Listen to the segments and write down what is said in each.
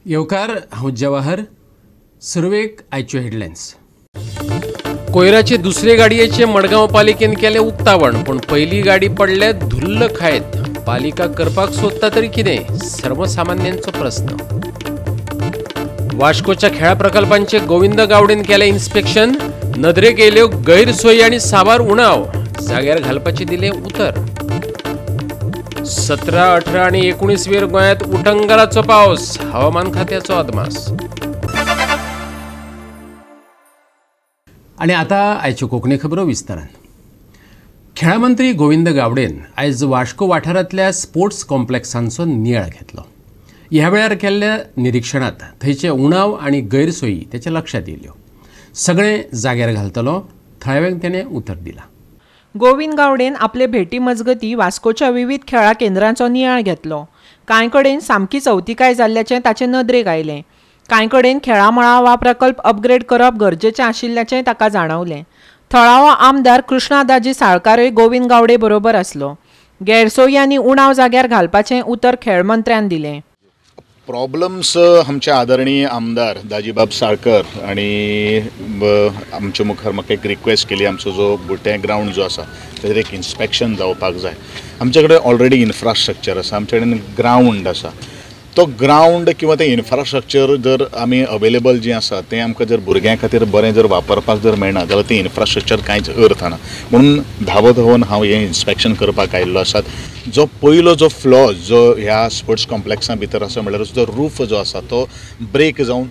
येवकार, हांव जवाहर. सुरवेक आयच्यो हेडलायन्स. कोयराचे दुसरे गाडयेचे मडगांव पालिकेन केलें उक्तावण, पूण पयली गाडी पडले धुल्ल खायत. पालिका करपाक सोदता तरी कितें, सर्वसामान्यांचो प्रस्न. वास्कोच्या खेळा प्रकल्पांचे गोविंद गावडेन केलें इन्स्पेक्शन, नदरेक येयल्यो गैरसोयी आनी साबार उणाव, जाग्यार घालपाचें दिलें उतर. 17, 18 आनी 19 वेर गोंयांत उटंगराचो पावस, हवामान खात्याचो अदमास. आनी आतां आयच्यो कोंकणी खबरो विस्तारान. खेळा मंत्री गोविंद गावडेन आयज वास्को वाठारांतल्या स्पोर्ट्स कॉम्प्लेक्सांचो नियाळ घेतलो. ह्या वेळार केल्ल्या निरिक्षणांत थंयचे उणाव आनी गैरसोयी तेच्या लक्षांत येयल्यो. सगळें जाग्यार घालतलो, थळाव्यांक तेणें उतर दिलां. गोविंद गावडेन आपले भेटी मजगती वास्कोच्या विविध खेळा केंद्रांचो नियाळ घेतलो. कांय कडेन सामकी चवतिकाय जाल्ल्याचें ताचे नदरेक आयलें. कांय कडेन खेळामळां वा प्रकल्प अपग्रेड करप गरजेचें आशिल्ल्याचें ताका जाणवलें. थळावो आमदार कृष्णा दाजी साळकारय गोविंद गावडे बरोबर आसलो. गैरसोयी आनी उणाव जाग्यार घालपाचें उतर खेळ मंत्र्यान दिलें. प्रॉब्लम्स आमचे आदरणीय आमदार दाजीबाब साळकर आनी आमच्या मुखार म्हाका एक रिक्वेस्ट केली, आमचो जो बुटे ग्रावंड जो आसा ताचेर एक इन्स्पेक्शन जावपाक जाय. आमचे कडेन ऑलरेडी इन्फ्रास्ट्रक्चर आसा, आमचे कडेन ग्रावंड आसा. तो ग्रावंड किंवा तें इन्फ्रास्ट्रक्चर जर आमी अवेलेबल जें आसा तें आमकां जर भुरग्यां खातीर बरें जर वापरपाक जर मेळना जाल्यार तें इन्फ्रास्ट्रक्चर कांयच अर्थ ना. म्हणून धांवत धांवन हांव हें इन्स्पेक्शन करपाक आयिल्लो आसा. जो पयलो जो फ्लॉ जो ह्या स्पोर्ट्स कॉम्प्लेक्सा भितर आसा म्हणल्यार जो रूफ जो आसा तो ब्रेक जावन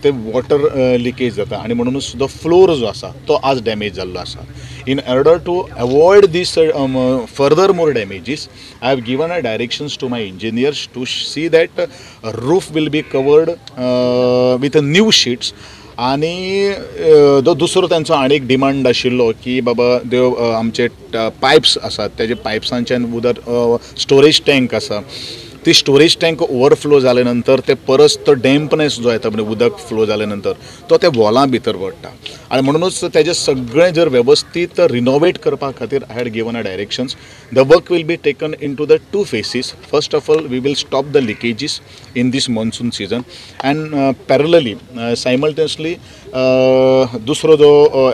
ते वॉटर लिकेज जाता आनी म्हणूनच जो फ्लोर जो आसा तो आज डॅमेज जाल्लो आसा. In order to avoid this further more damages, I have given a directions to my engineers to see that roof will be covered with new sheets. आनी जो दुसरो तांचो आनी एक डिमांड आशिल्लो की बाबा त्यो आमचे पायप्स आसात तेजे पायप्सांच्यान उदक स्टोरेज टँक आसा, ती स्टोरेज टँक ओवरफ्लो जाले नंतर ते परस तो डॅम्पनेस जो येता म्हणजे उदक फ्लो जाले नंतर तो त्या वॉलां भितर पडटा आनी म्हणूनच तेजें सगळें जर वेवस्थीत रिनोवेट करपा खातीर I had given a directions. The work will be taken into the two phases. First of all we will stop the leakages in this monsoon season and parallelly simultaneously दुसरो जो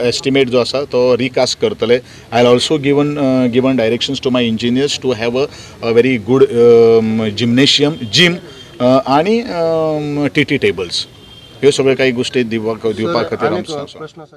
एस्टिमेट जो आसा तो recast करतले. I also given directions to my engineers to have a very good gymnasium gym आनी T T tables. ह्यो सगळ्यो काही गोष्टी दिवपा खातीर.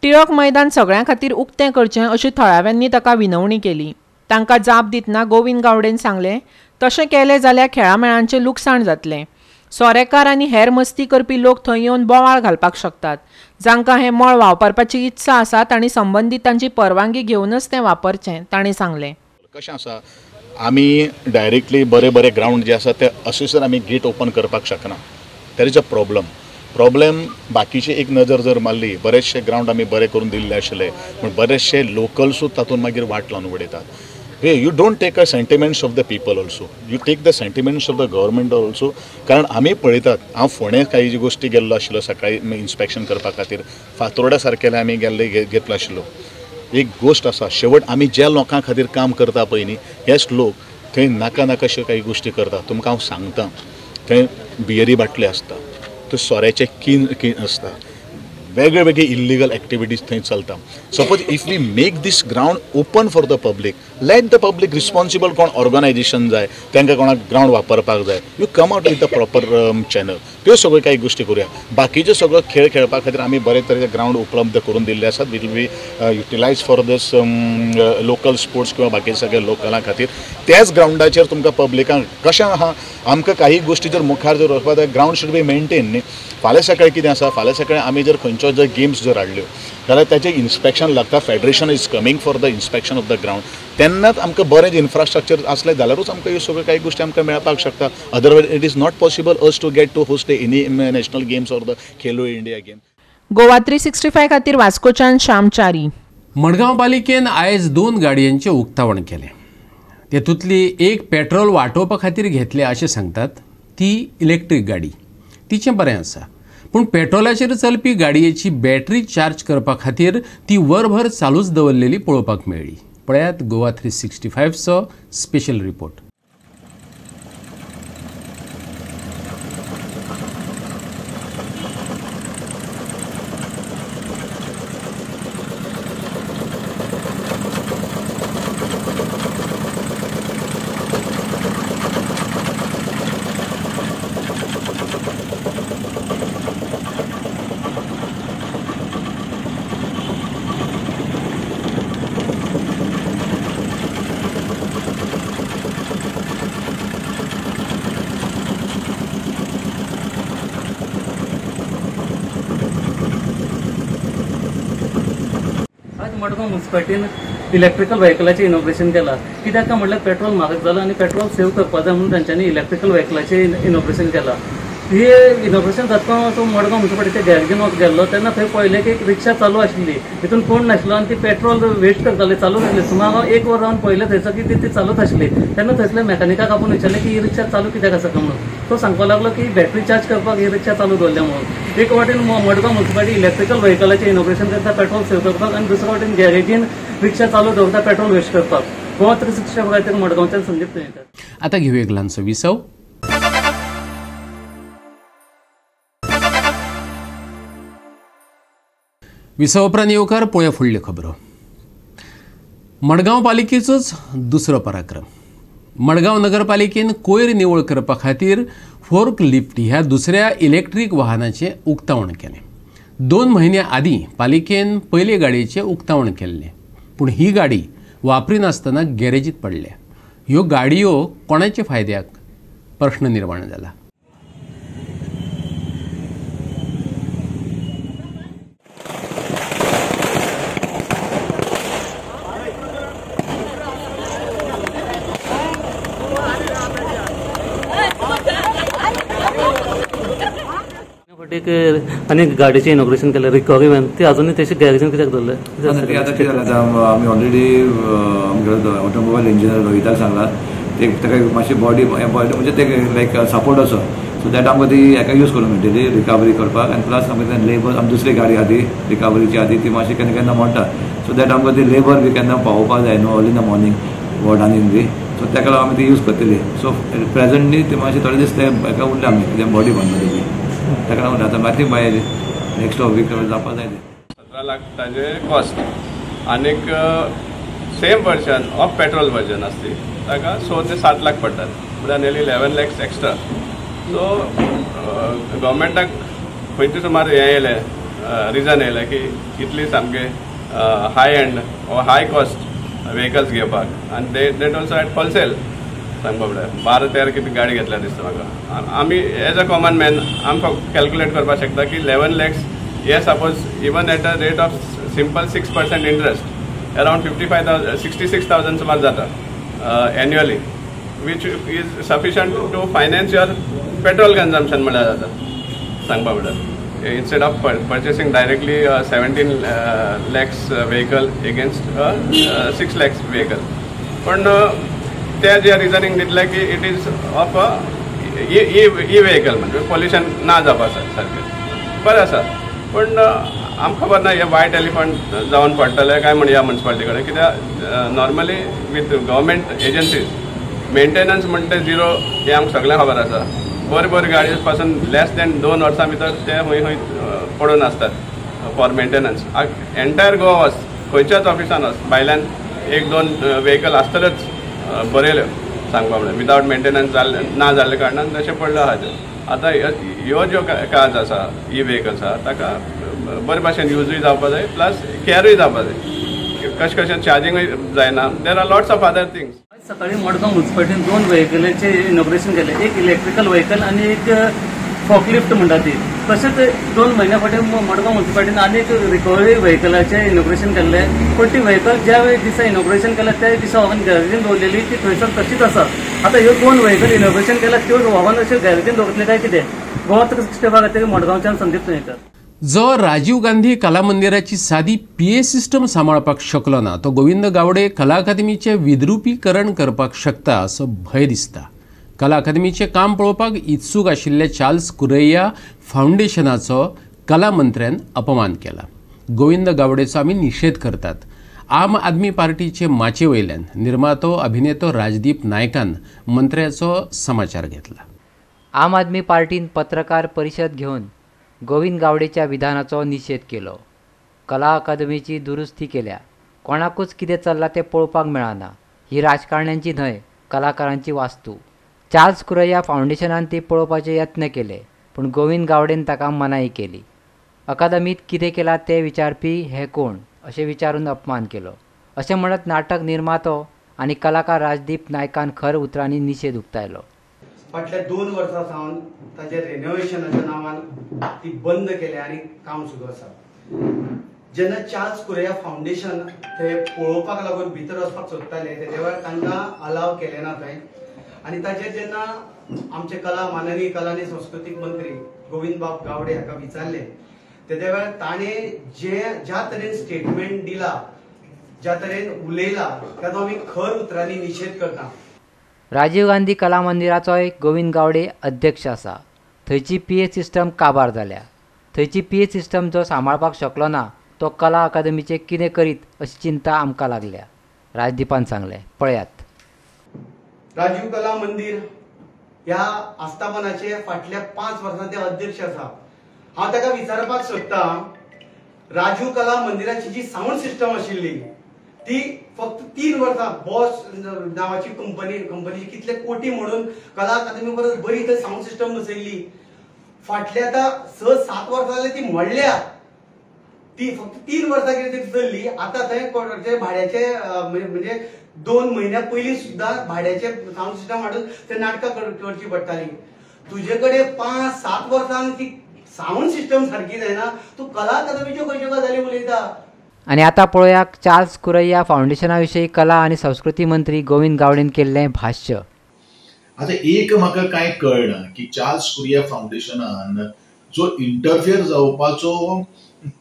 टिळक मैदान सगळ्यां खातीर उक्तें करचें अशी थळाव्यांनी ताका विनवणी केली. तांकां जाप दितना गोविंद गावडेन सांगलें, तशें केलें जाल्यार खेळामेळांचें लुकसाण जातलें. सोरेकार आनी हेर मस्ती करपी लोक थंय येवन बोवाळ घालपाक शकतात. जांकां हें मळ वापरपाची इत्सा आसा तांणी संबंदितांची परवानगी घेवनच तें वापरचें, तांणी सांगलें. कशें आसा, आमी डायरेक्टली बरे बरे ग्रावंड जे आसा ते अशें आमी गेट ओपन करपाक शकना. There is a problem. Problem बाकीचे एक नजर जर मारली बरेचशे ग्रावंड आमी बरे करून दिल्ले आशिल्ले पूण बरेचशे लोकल्सूच तातूंत मागीर वाट लावन उडयतात. You don't take a sentiments of the people also, you take the sentiments of the government also. कारण आमी पळयतात, हांव फोंडें काही गोश्टी गेल्लो आशिल्लो सकाळी इन्स्पेक्शन करपा खातीर, फातोर्डा सारकेले आमी गेल्ले घेतलो आशिल्लो. एक गोश्ट आसा, शेवट आमी ज्या लोकां खातीर काम करता पळय न्ही, हेच लोक थंय नाका नाकाश्यो काही गोश्टी करता. तुमकां हांव सांगता, थंय बियरी बाटले आसता, थंय सोऱ्याचे किन आसता, वेगळे वेगळे इल्लिगल एक्टिविटीज थंय चलता. Suppose if we make this ground open for the public, let the public responsible. कोण ऑर्गनायजेशन जाय तांकां कोणाक ग्रावंड वापरपाक जाय, you come out with the proper channel. त्यो सगळ्यो काही गोश्टी करुया. बाकीच्यो सगळो खेळ खेळपा खातीर आमी बरे तरेचे ग्रावंड उपलब्ध करून दिल्ले आसात. Will be utilise for this local sports किंवा बाकी सगळे लोकलां खातीर. त्याच ग्रावंडाचेर तुमकां पब्लिकांक कशें आहा, आमकां काही गोश्टी जर मुखार जर वचपाक जाय, ग्रावंड should be maintain न्ही. फाल्यां सकाळीं कितें आसा, फाल्यां सकाळीं आमी जर खंयच्यो जर गेम्स जर हाडल्यो जाल्यार ताचें इन्स्पेक्शन लागता. Federation is coming for the inspection of the ground. तेन्नाच आमकां बरें इन्फ्रास्ट्रक्चर आसलें जाल्यारूच आमकां ह्यो सगळ्यो कांय गोश्टी आमकां मेळपाक शकता. Otherwise it is not possible us to get to host any national games or the Khelo India game. Goa 365 खातीर वास्कोच्यान श्याम च्यारी. मडगांव पालिकेन आयज 2 गाडयांचें उक्तावण केलें. तेतूंतली एक पेट्रोल वाटोवपा खातीर घेतल्या अशें सांगतात, ती इलेक्ट्रीक गाडी, तिचें बरें आसा. पूण पेट्रोलाचेर चलपी गाडयेची बॅटरी चार्ज करपा खातीर ती वरभर चालूच दवरलेली पळोवपाक मेळ्ळी. पळयात गोवा 365चो स्पेशल रिपोर्ट. मडगांव म्युनिसिपालिटीन इलेक्ट्रिकल व्हेकलाचें इनॉग्रेशन केलां. कित्याक काय म्हणल्यार पेट्रोल म्हारग जालां आनी पेट्रोल सेव करपा जाय म्हणून तांच्यांनी इलेक्ट्रिकल व्हेकलाचें इनॉग्रेशन केलां. हे इनॉग्रेशन जातना तो मडगांव म्युनिसिपालिटीच्या गॅरेजीन गेल्लो तेन्ना थंय पळयलें की एक रिक्षा चालू आशिल्ली, तितून कोण नाशिल्लो आनी ती पेट्रोल वेस्ट करताली, चालूच आसली. सुमार हांव 1 वर रावन पळयलें थंयसर की ती चालूच आशिल्ली. तेन्ना थंयसल्या मॅकॅनिकाक आपूण विचारलें की ही रिक्षा चालू कित्याक आसा काय म्हणून. तो सांगपाक लागलो की बॅटरी चार्ज करपाक ही रिक्षा चालू दवरल्या म्हणून. एक वाटेन मडगांव म्युनिसिपालिटी इलेक्ट्रिकल व्हेकलाचें इनॉग्रेशन करता पेट्रोल सेव करपाक आनी दुसरे वाटेन गॅरेजीन रिक्षा चालू दवरता पेट्रोल वेस्ट करपाक. गोवा 365 खातीर मडगांवच्यान संदीप तुयेंकार. आतां घेवया एक ल्हानसो विसव. विसव उपरांत येवकार पळोवया फुडल्यो खबरो. मडगांव पालिकेचोच दुसरो पराक्रम. मडगांव नगरपालिकेन कोयर निवळ करपा खातीर फोर्क लिफ्ट ह्या दुसऱ्या इलेक्ट्रीक वाहनाचें उक्तावण केलें. 2 म्हयन्यां आदीं पालिकेन पयले गाडयेचें उक्तावण केल्लें, पूण ही गाडी वापरिनासतना गॅरेजीत पडल्या. ह्यो गाडयो कोणाच्या फायद्याक प्रश्न निर्माण जाला. एक आनी गाडयेचें इनॉग्रेशन केलें रिकवरी व्हॅन, ती अजूनय तशी गॅरेजीन कित्याक दवरलें? ते आतां कितें जालें, आतां आमी ऑलरेडी आमगे ऑटोमोबायल इंजिनियर रोहिताक सांगलां, ते ताका मातशी बॉडी म्हणजे ते लायक सपोर्ट असो सो that आमकां ती हेका यूज करूंक मेळटली रिकवरी करपाक. आनी प्लस आमकां ते लेबर, आमी दुसरी गाडी आहा ती रिकवरीची आहा ती मातशी केन्ना केन्ना मोडटा, सो that आमकां ती लेबर बी केन्ना पावोवपाक जाय न्हू अर्ली इन the morning वॉर्डांनी बी, सो ताका लागून आमी ती यूज करतली. सो प्रेझेंटली ते मातशे थोडे दीस ते हेका उरले आमी कित्याक बॉडी बांदता तेजी, ताका लागून आतां मातशी बाय नेक्स्ट वीक जावपा जाय. 17 लाख ताजे कॉस्ट आनीक same version of petrol version आसती ताका 6 ते 7 लाख पडटात, म्हळ्यार नियरली 11 लॅक्स एक्स्ट्रा. सो गव्हर्मेंटाक खंयचे सुमार हें येयलें, रिजन येयलें की इतली सामके high end or high cost vehicles घेवपाक आनी that also at wholesale. सांगपा म्हळ्यार 12-13 कितें गाडी घेतल्या दिसता म्हाका. आमी एज अ कॉमन मॅन आमी फक्त कॅल्क्युलेट करपाक शकता की 11 लॅक्स हे suppose even at a rate of simple 6% interest around 55,000 66,000 सुमार जाता annually, which is sufficient to finance your petrol consumption म्हळ्यार जाता. सांगपा म्हळ्यार instead of purchasing directly 17 lakhs vehicle against 6 lakhs vehicle. पण ते जे रिजनींग दितले की it is of a E vehicle म्हणजे पोल्युशन ना जावपा सारकें बरें आसा, पूण आमकां खबर ना हे वायट एलिफंट जावन पडटले काय म्हण ह्या म्युनिसिपालिटी कडेन, कित्याक normally with government agencies maintenance म्हणटा झिरो हें आमकां सगळ्यांक खबर आसा. बरी बरी गाडयो पासून लेस दॅन 2 वर्सां भितर ते खंय खंय पडून आसतात फॉर मेंटेनन्स. एंटायर गोवा वच, खंयच्याच ऑफिसान वच, भायल्यान 1-2 व्हेकल आसतलेच बरयल्यो सांगपा म्हळ्यार विदावट मेंटेनन्स जाल्ले ना जाल्ले कारणान तशें पडलो आहा त्यो. आतां ह्यो ज्यो कार्स आसा ई व्हेकल्स आहा ताका बरे भाशेन युजूय जावपा जाय, प्लस कॅरूय जावपा जाय, कशें कशें चार्जिंगूय जायना, there are lots of other things. सकाळी मडगांव म्युनिसिपालिटीन 2 व्हेकलाचें इनॉग्रेशन केलें, एक इलेक्ट्रिकल व्हेकल आनी एक फोकलिफ्ट म्हणटा ती. तशेंच 2 म्हयन्या फाटीं मडगांव म्युनिसिपालिटीन आनी एक रिकवरी व्हेकलाचें इनॉग्रेशन केल्लें, पूण ती व्हेकल ज्या दिसा इनॉग्रेशन केलें त्या दिसा व्हरून गॅरेजीन दवरलेली ती थंयसर तशीच आसा. आतां ह्यो 2 व्हेकल इनॉग्रेशन केल्या त्यो व्हरून अश्यो गॅरेजीन दवरतले काय कितें? गोवा 365 खातीर मडगांवच्यान संदीप तुयेंकार. जो राजीव गांधी कला मंदिराची सादी पीए सिस्टम सांबाळपाक शकलो ना तो गोविंद गावडे कला अकादमीचें विद्रुपीकरण करपाक शकता असो भंय दिसता. कला अकादमीचें काम पळोवपाक इत्सूक आशिल्ल्या चार्ल्स कुरैया फावंडेशनाचो कला मंत्र्यान अपमान केला. गोविंद गावडेचो आमी निशेध करतात. आम आदमी पार्टीचे माचे वयल्यान निर्मातो अभिनेतो राजदीप नायकान मंत्र्याचो समाचार घेतला. आम आदमी पार्टीन पत्रकार परिशद घेवन गोविंद गावडेच्या विधानाचो निशेध केलो. कला अकादमीची दुरुस्ती केल्या, कोणाकूच कितें चल्लां तें पळोवपाक मेळना. ही राजकारण्यांची न्हय, कलाकारांची वास्तू. चार्ल्स कुरैया फावंडेशनान ती पळोवपाचे यत्न केले, पूण गोविंद गावडेन ताका मनाई केली. अकादमीत कितें केलां तें विचारपी हे कोण अशें विचारून अपमान केलो. अशें म्हणत नाटक निर्मातो आनी कलाकार राजदीप नायकान खर उतरांनी निशेध उक्तायलो. फाटल्या 2 वर्सां सावन ताचे रेनोवेशनाच्या नांवान ती बंद केल्या आनी काम सुरू आसा. जेन्ना चार्ल्स कुरैया फावंडेशन ते पळोवपाक लागून भितर वचपाक सोदताले तेज्या वेळार तांकां अलाव केलें ना थंय. आनी ताचेर जेन्ना आमचे कला माननीय कला आनी संस्कृतीक मंत्री गोविंद बाब गावडे हाका विचारलें तेज्या वेळार ताणें जे ज्या तरेन स्टेटमेंट दिला, ज्या तरेन उलयला ताचो आमी खर उतरांनी निशेध करता. राजीव गांधी कला मंदिराचोय गोविंद गावडे अध्यक्ष आसा. थंयची पीए सिस्टम काबार जाल्या. थंयची पीए सिस्टम जो सांबाळपाक शकलो ना तो कला अकादमीचे कितें करीत अशी चिंता आमकां लागल्या, राजदीपान सांगलें. पळयात. राजीव कला मंदिर ह्या आस्थापनाचे फाटल्या 5 वर्सां ते अध्यक्ष आसा. हांव ताका विचारपाक सोदता, राजीव कला मंदिराची जी सावंड सिस्टम आशिल्ली ती फक्त 3 वर्सां बॉस नावाची कंपनी कितले कोटी म्हणून कला अकादमी परस बरी थंय सावंड सिस्टम बसयल्ली. फाटल्या आतां 6-7 वर्सां जाली ती मोडल्या. ती फक्त 3 वर्सां कितें तरी चल्ली. आतां थंय भाड्याचे म्हणजे 2 म्हयन्या पयलीं सुद्दां भाड्याचे सावंड सिस्टम हाडून ते नाटकां करची पडटाली. तुजे कडेन 5-7 वर्सांक ती सावंड सिस्टम सारकी जायना, तूं कला अकादमीच्यो खंयच्यो गजाली उलयता. आनी आतां पळोवया चार्ल्स कुरैया फावंडेशना विशीं कला आनी संस्कृती मंत्री गोविंद गावडेन केल्लें भाश्य. आतां एक म्हाका कांय कळना की चार्ल्स कुरैया फावंडेशनान जो इंटरफियर जावपाचो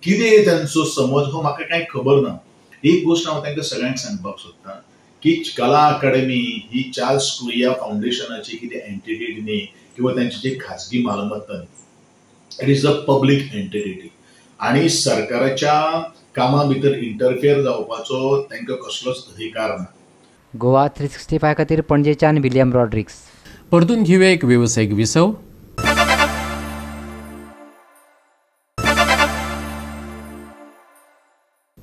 कितें तांचो समज हो म्हाका कांय खबर ना. एक गोश्ट हांव तांकां सगळ्यांक सांगपाक सोदतां की कला अकादमी ही चार्ल्स कुरैया फावंडेशनाची कितें एंटिटी न्ही किंवा तांची जी खाजगी मालमत्ता न्ही. It is a public entity आनी सरकाराच्या कामा भितर इंटरफियर जावपाचो तांकां कसलोच अधिकार ना. गोवा 365 खातीर पणजेच्यान विलियम रॉड्रिक्स. परतून घेवया एक वेवसायीक विसव.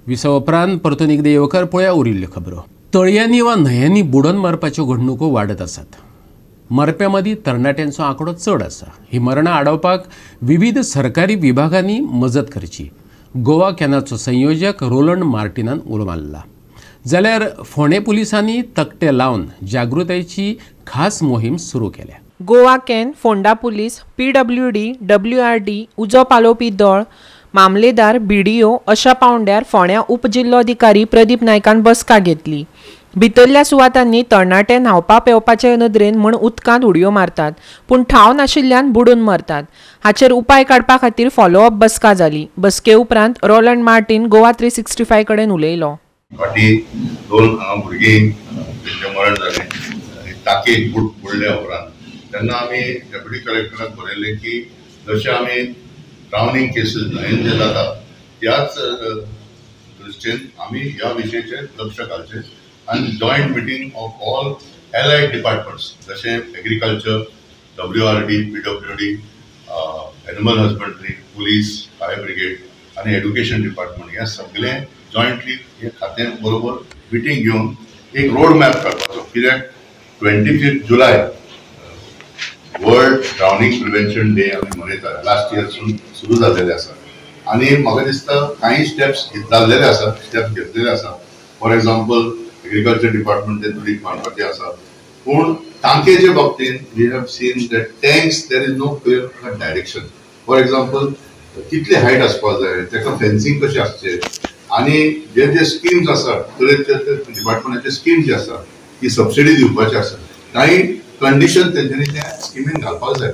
विसव उपरांत परतून एकदां येवकार पळया उरिल्ल्यो खबरो. तळयांनी वा न्हंयांनी बुडोवन मारपाच्यो घडणुको वाडत आसात. मरप्यां मदीं तरणाट्यांचो आंकडो चड आसा. ही मरणां आडावपाक विविध सरकारी विभागांनी मजत करची, गोवा कॅनाचो संयोजक रोलंड मार्टिनान उलो मारला. जाल्यार फोंडें पुलिसांनी तकटे लावन जागृतायेची खास मोहीम सुरू केल्या. Goa can, Ponda police, PWD, WRD, उजो पालोवपी दळ, मामलेदार, बीडीओ अशा पावंड्यार फोंड्या उपजिल्लोधिकारी प्रदीप नायकान बसका घेतली. भितरल्या सुवातांनी तरणाटे न्हांवपा पेंवपाचे नदरेन म्हूण उदकांत उडयो मारतात, पूण ठाव नाशिल्ल्यान बुडून मरतात. हाचेर उपाय काडपा खातीर फॉलोअप बसका जाली. बसके उपरांत रोलंड मार्टीन गोवा 365 कडेन उलयलो. फाटीं 2 हांगा भुरगीं तेंचें मरण जालें टाकयेक बुडल्या उपरांत, तेन्ना आमी डेप्युटी कलेक्टराक बरयलें की जशें आमी ड्रावनिंग केसीस न्हंयेन जे जाता त्याच दृश्टीन आमी ह्या विशयाचेर लक्ष घालचें आनी joint meeting of all allied departments जशें agriculture, WRD, PWD, animal husbandry, police, fire brigade आनी एड्युकेशन डिपार्टमेंट ह्या सगळें जॉयंटली हे खातें बरोबर मिटींग घेवन एक रोड मॅप काडपाचो. कित्याक 25 जुलय वर्ल्ड ड्रावनिंग प्रिवेन्शन डे आमी मनयतात. लास्ट इयरसून सुरू जाल्लेले आसा आनी म्हाका दिसता कांय स्टेप्स जाल्लेले आसा, स्टेप्स घेतलेले आसा. फॉर एग्जाम्पल एग्रीकल्चर डिपार्टमेंट ते उदीक मारपाचें आसा, पूण टांकेचे बाबतींत we have seen that tanks there is no clear direction. For example कितली हायट आसपाक जाय, ताका फेन्सिंग कशें आसचें आनी जे जे स्किम्स आसा तरेतरे डिपार्टमेंटाचे स्किम्स जे आसा ती सबसिडी दिवपाची आसा, कांय कंडिशन तेंच्यांनी त्या स्किमीन घालपाक जाय.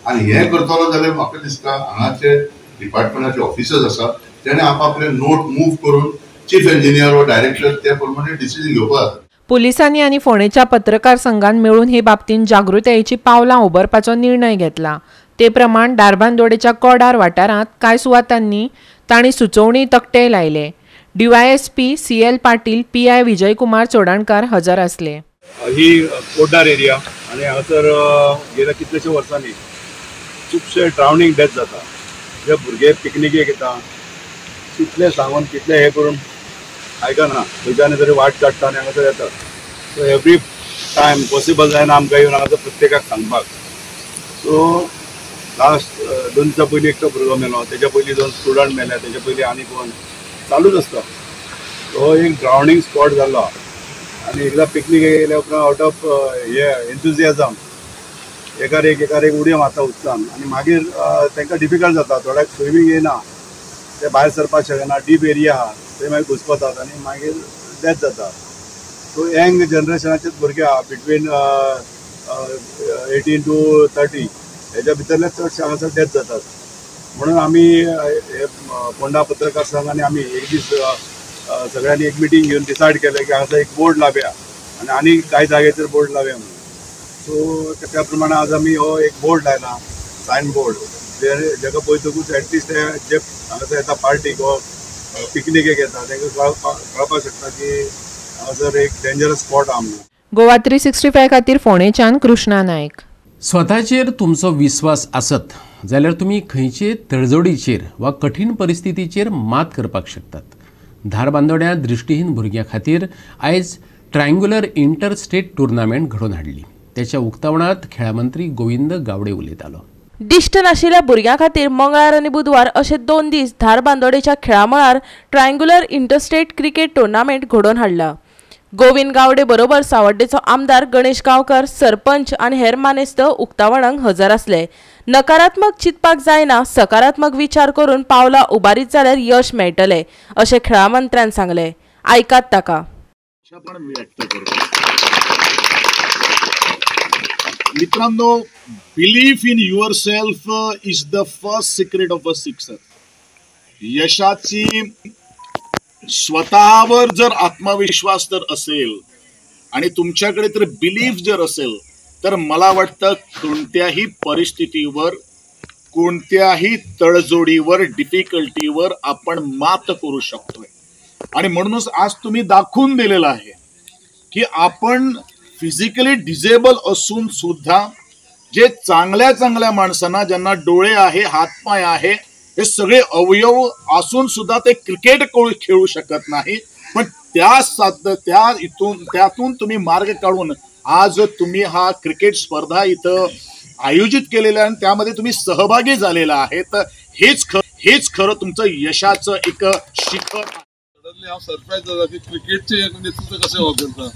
आनी हें करतलो जाल्यार म्हाका दिसता हांगाचे डिपार्टमेंटाचे ऑफिसर्स आसा तेणे आपापले नोट मूव करून चीफ इंजिनियर वा डायरेक्टर त्या प्रमाणे डिसिजन घेवपाक जाता. पुलिसांनी आनी फोंडेच्या पत्रकार संघान मेळून हे बाबतींत जागृतायेची पावलां उबारपाचो निर्णय घेतला. ते प्रमाण धारबांदोडेच्या कोडार वाठारांत कांय सुवातांनी तांणी सुचोवणी तकटेय लायले. DYSP CL Patil, PI Vijaykumar Chodankar हजर आसले. ही कोडार एरिया आनी हांगासर गेल्या कितल्याश्या वर्सांनी खुबशे ड्रावणींग डेथ जाता. जे भुरगे पिकनिकेक येता कितले सांगून कितले हे करून आयकना, खंयच्यान तरी वाट काडटा आनी हांगासर येतात. सो एवरी टायम पॉसिबल जायना आमकां येवन हांगासर प्रत्येकाक सांगपाक. सो लास्ट 2 दिसां पयलीं एकटो भुरगो मेलो, तेच्या पयलीं 2 स्टुडंट मेले, तेच्या पयलीं आनी कोण, चालूच आसता. तो एक ड्रावणींग स्पॉट जाल्लो आनी एकदां पिकनीक येयल्या उपरांत आवट ऑफ हे एन्थुजियाजम एकार एक उडयो मारता उदकान आनी मागीर तांकां डिफिकल्ट जाता. थोड्याक स्विमींग येयना, ते भायर सरपाक शकना, डीप एरिया आहा ते मागीर घुसपतात आनी मागीर डेथ जाता. सो यंग जनरेशनाचेच भुरगे आहा, बिटवीन 18 to 30 हेच्या भितरले चडशे हांगासर डेथ जातात. म्हणून आमी हे फोंडा पत्रकार संघ आनी आमी एक दीस सगळ्यांनी एक मिटींग घेवन डिसायड केलें की हांगासर एक बोर्ड लावया आनी आनी कांय जाग्याचेर बोर्ड लावया म्हणून. सो त्या प्रमाणे आज आमी हो एक बोर्ड लायला, सायन बोर्ड, जेका पळयतकूच एटलिस्ट जे हांगासर येता पार्टीक वा पिकनिकेक येता तांकां कळपाक शकता की हांगासर एक डेंजरस स्पॉट आहा म्हणून. गोवा 365 खातीर फोंडेच्यान कृष्णा नायक. स्वताचेर तुमचो विस्वास आसत जाल्यार तुमी खंयचे तडजोडीचेर वा कठीण परिस्थितीचेर मात करपाक शकतात. धारबांदोड्या दृष्टीहीन भुरग्यां खातीर आयज ट्रायंगुलर इंटर स्टेट टुर्नामेंट घडोवन हाडली. त्याच्या उक्तावणात खेळा मंत्री गोविंद गावडे उलयतालो. दिश्ट नाशिल्ल्या भुरग्यां खातीर मंगळार आनी बुधवार अशे 2 दीस धारबांदोडेच्या खेळामळार ट्रायंगुलर इंटरस्टेट क्रिकेट टुर्नामेंट घडोवन हाडला. गोविंद गावडे बरोबर सावड्डेचो आमदार गणेश गांवकर, सरपंच आनी हेर मानेस्त उक्तावणाक हजर आसले. नकारात्मक चिंतपाक जायना, सकारात्मक विचार करून पावलां उबारीत जाल्यार यश मेळटलें अशें खेळा मंत्र्यान सांगलें. आयकात ताका. मित्रांनो, belief in yourself is the first secret of a success. यशाची स्वतःवर जर आत्मविश्वास जर असेल आणि तुमच्याकडे तर बिलीफ जर असेल तर मला वाटतं कोणत्याही परिस्थितीवर, कोणत्याही तडजोडीवर, डिफिकल्टीवर आपण मात करू शकतोय. आणि म्हणूनच आज तुम्ही दाखवून दिलेलं आहे की आपण फिजिकली डिसेबल असून सुद्धा जे चांगल्या चांगल्या माणसांना, ज्यांना डोळे आहे, हातपाय आहे, हे सगळे अवयव असून सुद्धा ते क्रिकेट खेळू शकत नाही, पण त्यातून तुम्ही मार्ग काढून आज तुम्ही हा क्रिकेट स्पर्धा इथं आयोजित केलेला आणि त्यामध्ये तुम्ही सहभागी झालेला आहे. तर हेच खरं तुमचं यशाचं एक शिखर. सडनली हांव सरप्रायज जाता की क्रिकेटचे नेतृत्व कशें वापरता.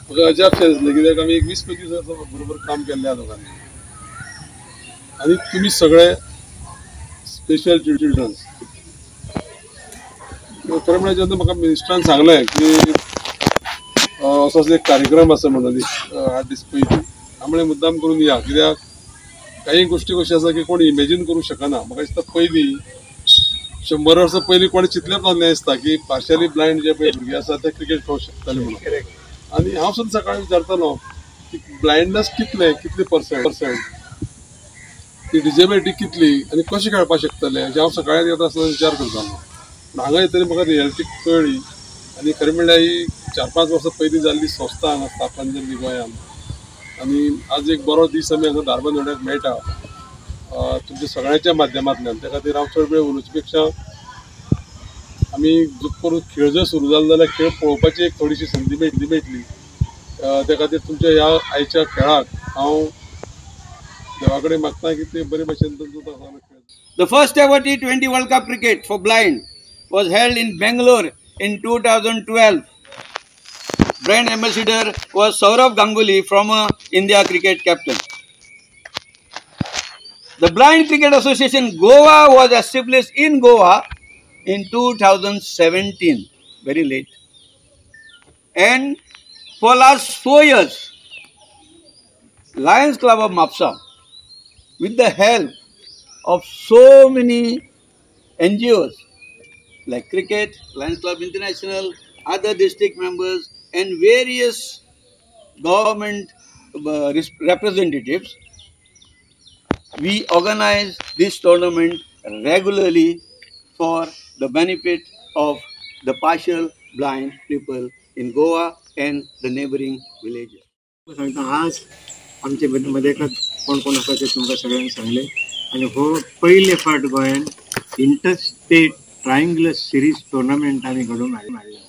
म्हाका अजाप दिसलें कित्याक आमी एक 20-25 वर्सां बरोबर काम केल्लें आहा दोगांनी आनी तुमी सगळे स्पेशल चिल्ड्रन्स. खरें म्हळ्यार जेन्ना म्हाका मिनिस्टरान सांगलें की असो असो एक कार्यक्रम आसा म्हणून 8 दीस पयलीं, हांव म्हणलें मुद्दाम करून या, कित्याक काही गोश्टी कश्यो आसा की कोण इमेजीन करूंक शकना. म्हाका दिसता पयलीं 100 वर्सां पयलीं कोणें चिंतलेंच ना दिसता की पार्शली ब्लायंड जे पळय भुरगे आसा ते क्रिकेट खेळूंक शकताले म्हणून. आनी हांव सुद्दां सकाळीं विचारतालो की ब्लायंडनेस कितले, कितले पर्संट, ती डिजेबिलिटी कितली आनी कशें खेळपाक शकतले हें हांव सकाळीं येता आसतना विचार करतालो. पूण हांगा येतरी म्हाका रियलिटी कळ्ळी आनी खरें म्हणल्यार ही 4-5 वर्सां पयलीं जाल्ली संस्था हांगा स्थापन जाल्ली गोंयांत आनी आज एक बरो दीस आमी हांगा धारबांदोड्याक मेळटा तुमच्या सगळ्यांच्या माध्यमांतल्यान. त्या खातीर हांव चड वेळ उलोवचे पेक्षा आमी करून खेळ जर सुरू जालो जाल्यार खेळ पळोवपाची एक थोडीशी संदी मेळटली. त्या खातीर तुमच्या ह्या आयच्या खेळाक हांव देवा कडेन मागता की ते बरे भशेन तुमचो खेळ. The first ever T20 World Cup cricket for blind was held in Bangalore in 2012. Brand ambassador was Saurav Ganguly, former India cricket captain. The Blind Cricket Association Goa was established in Goa in 2017, very late. And for last 4 years, Lions Club of Mapsa, with the help of so many NGOs like Cricket, Lions Club International, other district members and various government representatives, we organize this tournament regularly for the benefit of the partial blind people in Goa and the neighboring villages. सांगता आज आमचे मदेकात कोण कोण आसा ते तुमकां सगळ्यांक सांगले आनी हो पयले फावट गोंयान इंटरस्टेट ट्रायंगुलर सिरीज टुर्नामेंट आमी घडोवन हाडल्या.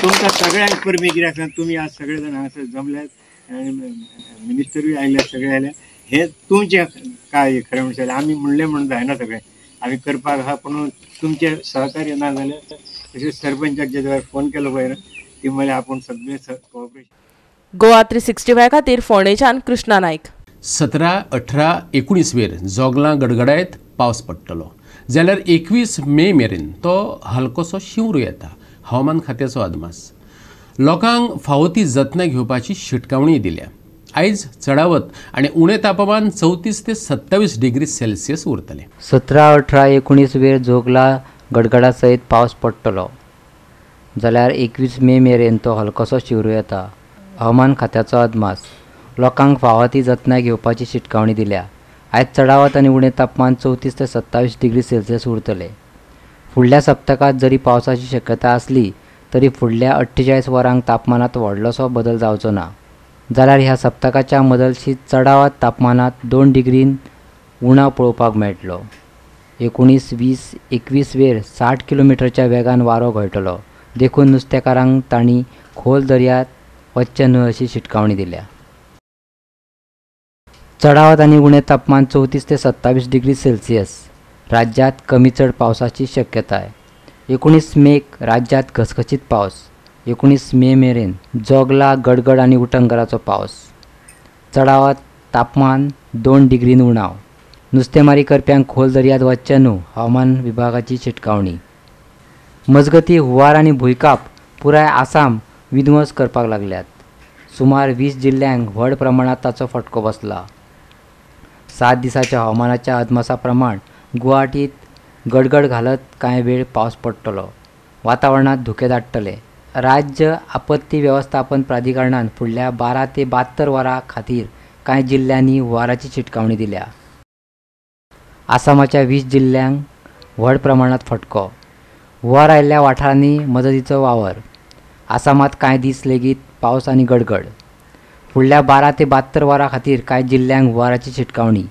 तुमकां सगळ्यांक परबीं कित्याक सांग, तुमी आज सगळे जाण हांगासर जमल्यात आनी मिनिस्टरूय आयल्या, सगळे आयल्या. हें तुमचें कार्य खरें म्हणल्यार आमी म्हणलें म्हणून जायना, सगळें आमी करपाक आसा, पूण तुमचें सहकार्य ना जाल्यार तशें सरपंचाक जे वेळार फोन केलो पळय ती म्हणल्यार आपूण सगळें कोऑपरेशन. गोवा 365 खातीर फोंडेच्यान कृष्णा नायक. 17, 18, 19 वेर जोगलां गडगडायत पावस पडटलो जाल्यार 21 मे मेरेन तो हलकोसो शिंवरू येता हवामान खात्याचो अदमास. लोकांक फावो ती जतनाय घेवपाची शिटकावणी दिल्या. आयज चडावत आनी उणें तापमान 34 ते 27 डिग्री सेल्सियस उरतलें. 17, 18, 19 वेर जोगला गडगडा सयत पावस पडटलो जाल्यार 21 मे मेरेन तो हलकोसो शिंवरू येता हवामान खात्याचो अदमास. लोकांक फावो ती जतनाय घेवपाची शिटकावणी दिल्या. आयज चडावत आनी उणें तापमान 34 ते 27 डिग्री सेल्सियस उरतलें. फुडल्या सप्तकांत जरी पावसाची शक्यता आसली तरी फुडल्या 48 वरांक तापमानांत व्हडलोसो बदल जावचो ना. जाल्यार ह्या सप्तकाच्या मदलशी चडावत तापमानांत 2 डिग्रीन उणाव पळोवपाक मेळटलो. 19, 20, 21 वेर 60 किलोमिटरच्या वेगान वारो घोळटलो, देखून नुस्तेकारांक तांणी खोल दर्यांत वचचें न्हय अशी शिटकावणी दिल्या. चडावत आनी उणें तापमान 34 ते 27 डिग्री सेल्सियस. राज्यांत कमी चड पावसाची शक्यताय. 19 मेक राज्यांत घसघशीत पावस. 19 मे मेरेन जोगला गडगड आनी उटंगराचो पावस. चडावत तापमान 2 डिग्रीन उणाव. नुस्तेमारी करप्यांक खोल दर्यांत वचचें न्हू हवामान विभागाची शिटकावणी. मजगतीं हुंवार आनी भुंयकांप पुराय आसाम विध्वंस करपाक लागल्यात. सुमार 20 जिल्ल्यांक व्हड प्रमाणांत ताचो फटको बसला. 7 दिसाच्या हवामानाच्या अदमासा प्रमाण गुवाहाटीत गडगड घालत कांय वेळ पावस पडटलो. वातावरणांत धुकें दाटतलें. राज्य आपत्ती वेवस्थापन प्राधिकरणान फुडल्या 12 ते 72 वरां खातीर कांय जिल्ल्यांनी हुंवाराची शिटकावणी दिल्या. आसामाच्या 20 जिल्ल्यांक व्हड प्रमाणांत फटको. हुंवार आयिल्ल्या वाठारांनी मदतीचो वावर. आसामांत कांय दीस लेगीत पावस आनी गडगड. फुडल्या 12 ते 72 वरां खातीर कांय जिल्ल्यांक हुंवाराची शिटकावणी.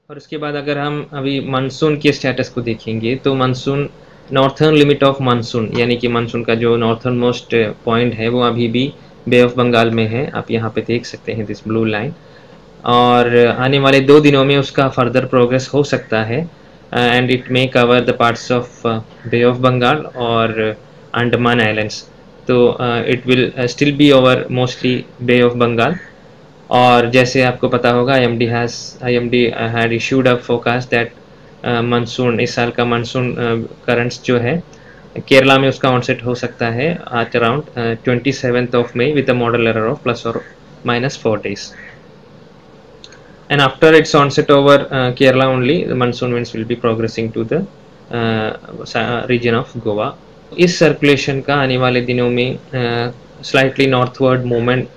और उसके बाद अगर हम अभी मानसून के स्टेटस को देखेंगे तो monsoon northern limit of monsoon यानी कि मानसून का जो नॉर्थर्न मोस्ट पॉइंट है वो अभी भी बे ऑफ बंगाल में है. आप यहाँ पे देख सकते हैं this blue line. और आने वाले 2 दिनों में उसका फर्दर प्रोग्रेस हो सकता है and it may cover the parts of Bay of Bengal Aur Andaman islands. तो it will still be over mostly Bay of Bengal. और जैसे आपको पता होगा IMD had issued a forecast that monsoon, इस साल का मानसून करंट्स जो है केरला में उसका ऑनसेट हो सकता है at around 27th of May with a model error of plus Aur minus 4 days. And after its onset over Kerala only, the monsoon winds will be progressing to the region of Goa. Is circulation का आने वाले दिनों में slightly northward movement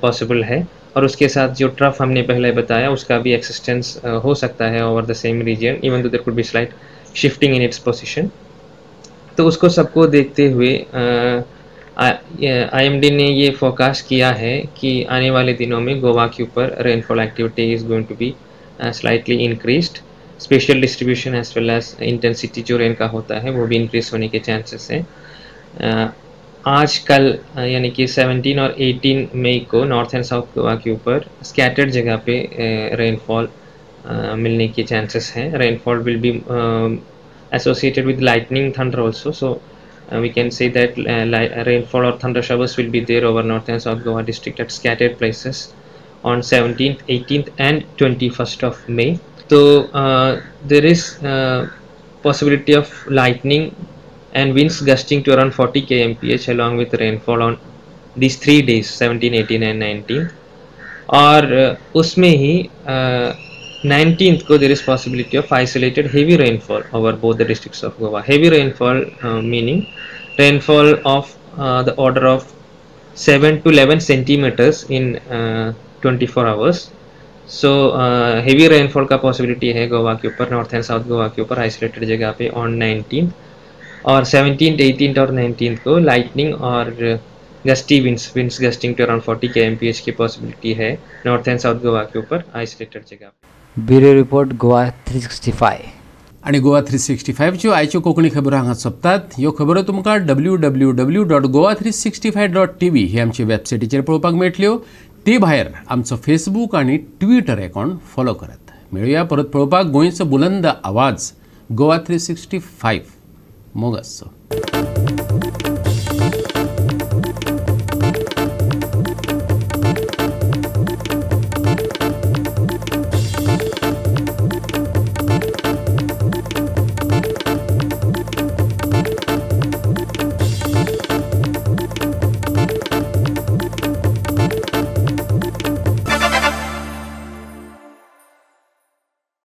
possible है और उसके साथ जो trough हमने पहले बताया उसका भी एक्सिस्टेंस हो सकता है over the same region, even though there could be slight shifting in its position. तो उसको सबको देखते हुए IMD ने ये फोरकास्ट किया है कि आने वाले दिनों में गोवा के ऊपर rainfall activity is going to be slightly increased. Spatial distribution as well as intensity जो रेन का होता है वो भी इंक्रीज होने के चांसेस हैं. आज कल यानी कि 17 और 18 मई को नॉर्थ एंड साउथ गोवा के ऊपर स्कैटर्ड जगह पे रेनफॉल मिलने के चांसेस हैं. Rainfall will be associated with lightning thunder also, so we can say that rainfall or thunder showers will be there over North and South Goa district at scattered places on 17th, 18th and 21st of May. So there is possibility of lightning and winds gusting to around 40 kmph along with rainfall on these 3 days 17, 18 and 19. और उसमें ही 19th को there is possibility of isolated heavy rainfall over both the districts of Goa. Heavy rainfall meaning rainfall of the order of 7 to 11 centimetres in 24 hours. So heavy rainfall का possibility है गोवा के ऊपर, north and south Goa के ऊपर isolated जगह पे on 19th। और 17th, 18th और 19th को लाइटनिंग और gusty winds, winds gusting to around 40 kmph की पॉसिबिलिटी है नॉर्थ एंड साउथ गोवा के ऊपर आइसोलेटेड जगह पे। Bureau report, Goa 365। आनी गोवा 365च्यो आयच्यो कोंकणी खबरो हांगा सोंपतात. ह्यो खबरो तुमकां www.goa365.tv ही आमची वेबसायटीचेर पळोवपाक मेळटल्यो. ते भायर आमचो फेसबूक आनी ट्विटर अकावंट फॉलो करात. मेळुया परत पळोवपाक गोंयचो बुलंद आवाज गोवा 365. मोग आसचो.